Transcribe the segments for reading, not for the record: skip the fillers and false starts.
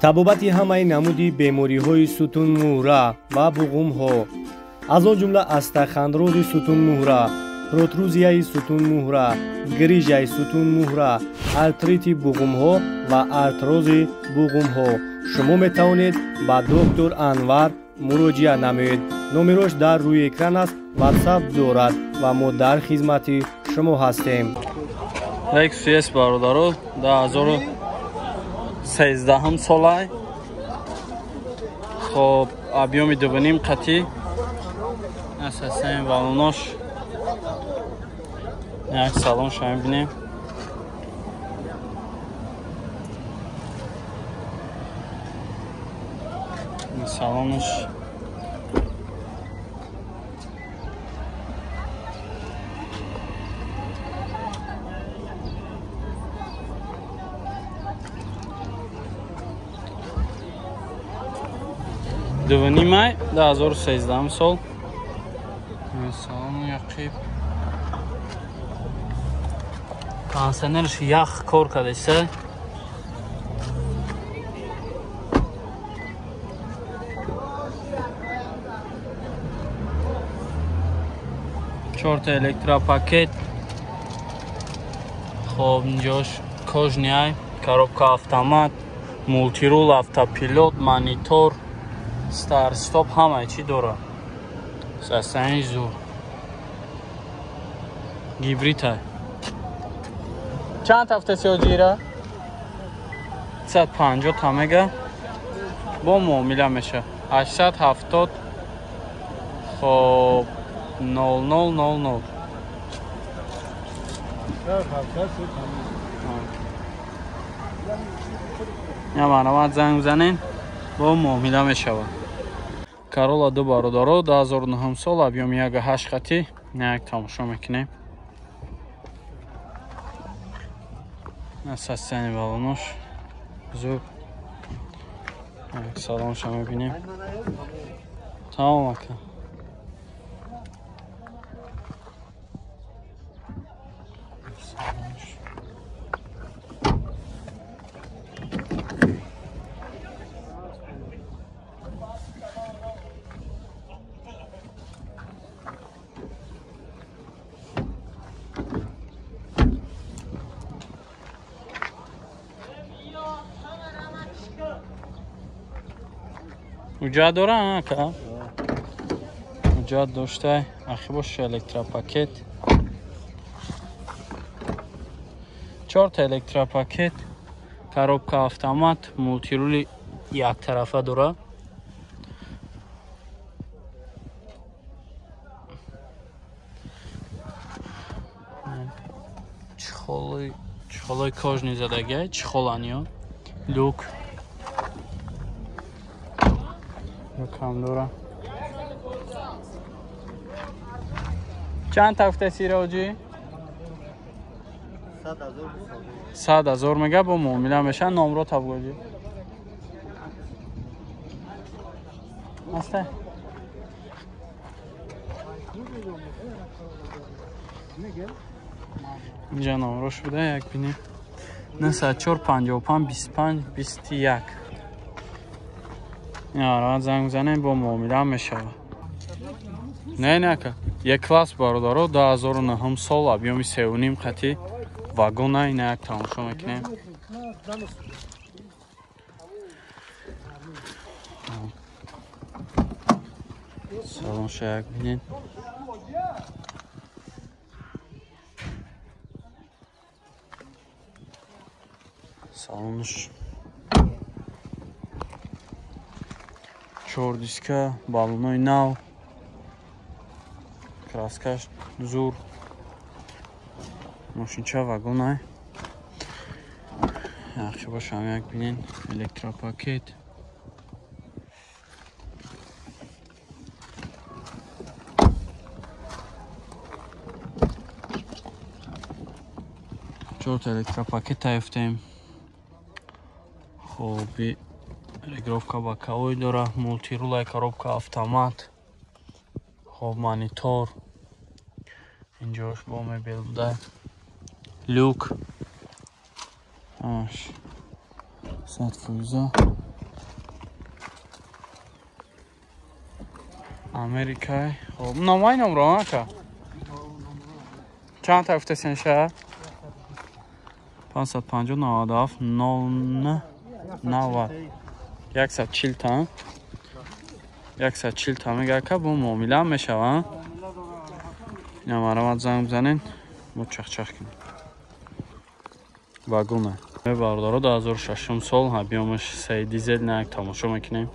Табобати ҳамаи намуди бемориҳои сутунмуҳра ва буғумҳо, аз он ҷумла астахондрози сутунмуҳра, протрузияи сутунмуҳра, грижаи сутунмуҳра, артрити буғумҳо ва артрози буғумҳо. Шумо метавонед ба доктор Анвар муроҷиат намоед. Номерош дар рӯи экран аст, ватсап дорад ва мо дар хизмати шумо ҳастем. Lexus ES бародаро 2013 солай. Хоб, объёми 2.5 қатӣ. Асасан валонош. Як салон шоям бинем. Салонш 2.5 май 2013 сол. Салон яқиб. Кондиционерш ях кор кардеса. Чорта электропакет. Хоб, инҷош кожный, коробка автомат, мултирул, автопилот, монитор, старт стоп ҳамаи чӣ дора. Састани зур. Гибрид ай. Чанд ҳафта сиёҷира? 150 та мега. Бо муомила меша. 870 хоб 0000. Я марамат занг бизанен, бо муомила мешавад. Corolla 2 бародаро 2009 сол, объёми 1.8 хати. Як тамошо мекунем. Асасани балонош зур. Як салонша мебинем. Тамом ака. Уҷа дора ака? Уҷа доштай. Ахи бош электропакет. 4 электропакет, коробка автомат, мултирули яктарафа дора. Чехолой кожный задагай, чехоланиё. Люк. Кам дора. Чанд тафта сироҷи? 100,000 мега бо муомила меша. Номро табгоҷи. Аста. Инҷа номрош буда, як бинем. 94 55 25 21. Яра занг занем, бо муомила мешавад. Не, не ака. Як класс бародаро 2009 сол, объёми 3.5 хати вагона. Ина як тамошо мекунем. Салонша як бинед. Салонш 4 диска, балонои нав, краскаш зур, мошинча вагонай. Яхши бошам як бинен, электропакет. Чорта электропакет таёфтем. Хоби регировка боковой дора, мултирулай, коробка автомат, хоб монитор, инҷош бо мебел буда, люк, аш 100%. Америкай. Хоб, номай номро ака. Чанд та гуфтасен ша? 550 97 09 90 140 та. 140 та мега ака, бо муомила мешава. Ина марамат занг бизанен, мо чахчах кунем. Вагона. Бародаро 2006 сол объёмаш 3 дизел на як тамошо мекунем.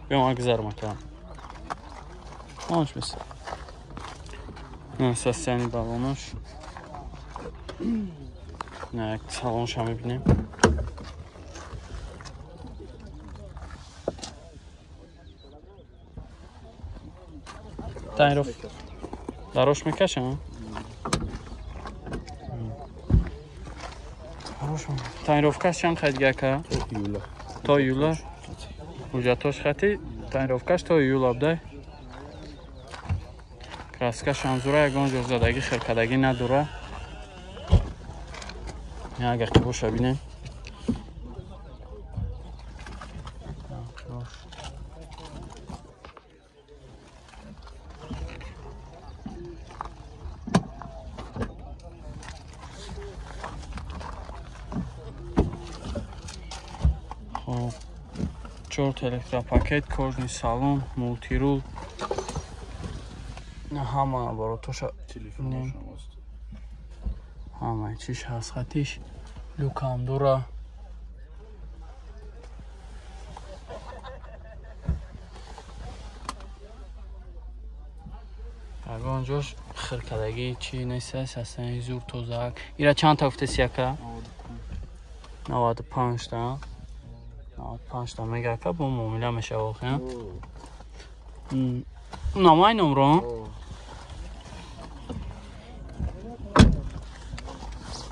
Биём агзар макам. Онч бис. На состояние баллонаш. На як салонша мебинем. Тайроф. Дарош мекашам? Тайровкаш чанд хайд гака? То июла. Ҳуҷҷатош хати тайровкаш то июла бдай. Краскаш ҳамзура ягон ҷо задаги хиркадаги надора. Агар ки боша бинем. Чорт электропакет, кожный салон, мултирул. Ҳама оборотоша ҳама чиш ҳаст хатиш. Люкам дора. Ягон ҷош хиркадаги чи нест, ҳастани зур тозаак. Ира чанд та гуфтеси ака? 95 та. 95 та мега ака, бо муомила мешава охи. Номай номро?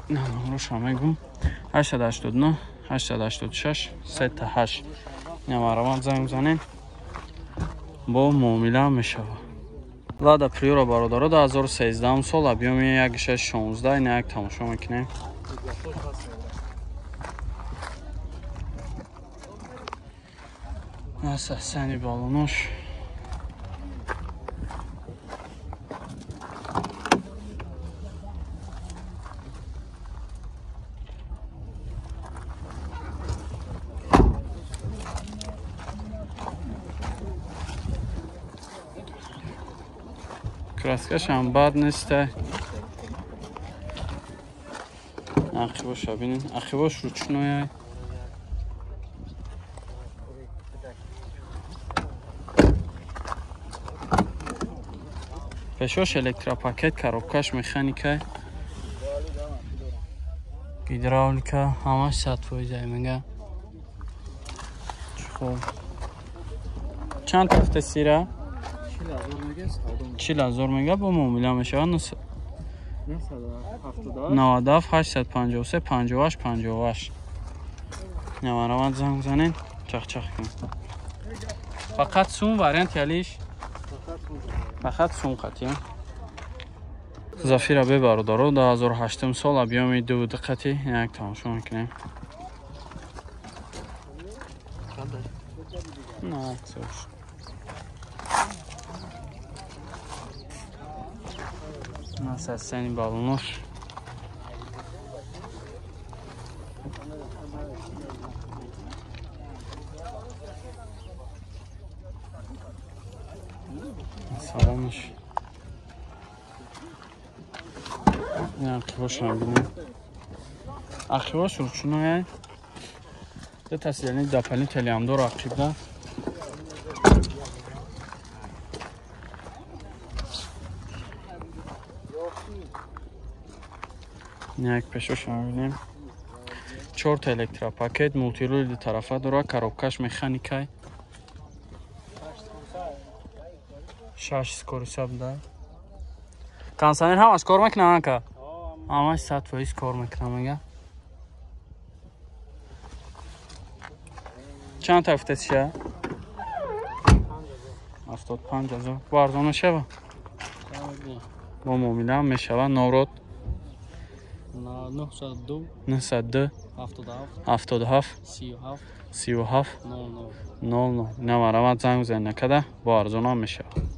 Номроша мегум. 889 886 38. Намараван занг бизанем. Бо муомила мешава. Лада Приора бародаро 2013 сол объёми 1.16 ина як тамошо мекунем. Асасани балонош. Краскаш ҳам бад нест. Ақибоша бинен. Ақибош ручной. Пешош электропакет, коробкаш механика, гидравлика, ҳамаш 100% мега. Хуб. Чанд тафта сира? 40,000 мега бо муомила мешавад. 97 853 58 58. Намараванд занг занен, чахчах кунед. Фақат сум вариант ялиш? Фақат сум қатӣ. Зафира бе бародаро 2008 сол объёми 2 қати як тамошо мекунем. На, аксош. Насасени балонош. Салонош. Ақибошам бинем. Ақибош ручной. Ду тасилани дополнительный ҳам дора ақибда. Як пешошам бинем. Чорта электропакет, мултирул ду тарафа дора, коробкаш механикай. 6 скорость буда. Кондиционер ҳамаш кор мекунад ака? Ҳамаш 100% кор мекунад мега. Чанд та гуфтесиша? 75,000. Бо арзон мешава? Бо муомила мешава. Наврод? 902 902 77 77 37 37 00. 00. Ина, марамат, занг бизанед, накада бо арзонам мешавад.